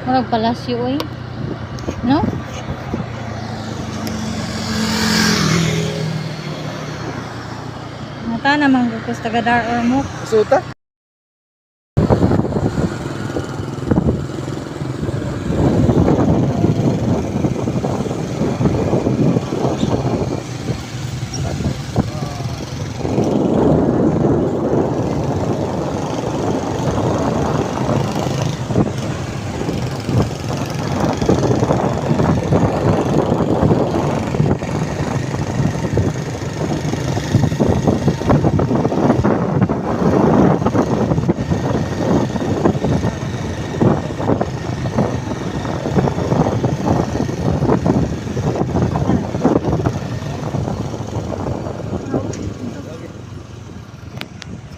Murag palasyo oy. No? Mata naman gukos taga Dar Ormoc. Suta?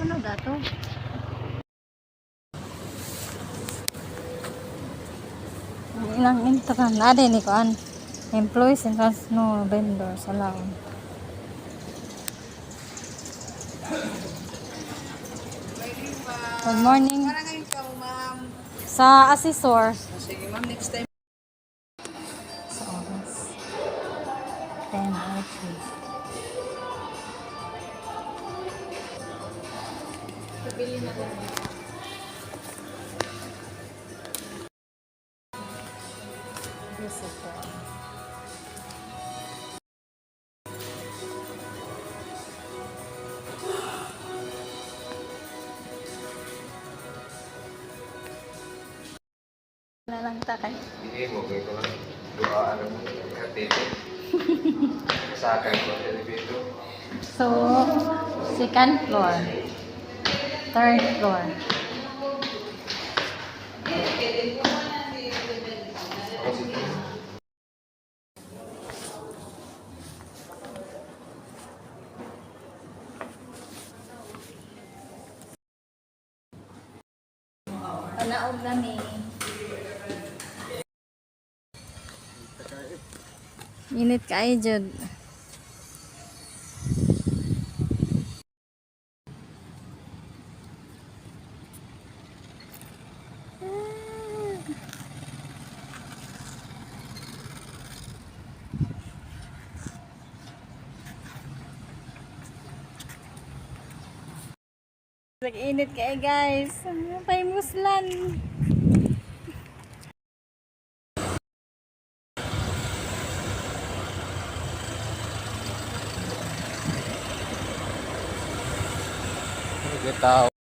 Ano dato? Ang ilang entrance na din ni kuan. Employees entrance, no vendors allowed. Good morning. Para ngayon ka, ma'am. Sa assessor. Sige, ma'am, next time. Sa oras. 10:03. Pabili na lang. Visitor. Na lang ta kay. Hindi mo, kaya ko lang. Duha, ano mo, katete. Sa akin ko, elevator. So, second floor. Third floor. Ako si Panaog na ni. Init kaayo jud. Nag-init kayo, guys. Pay muslan. Tao.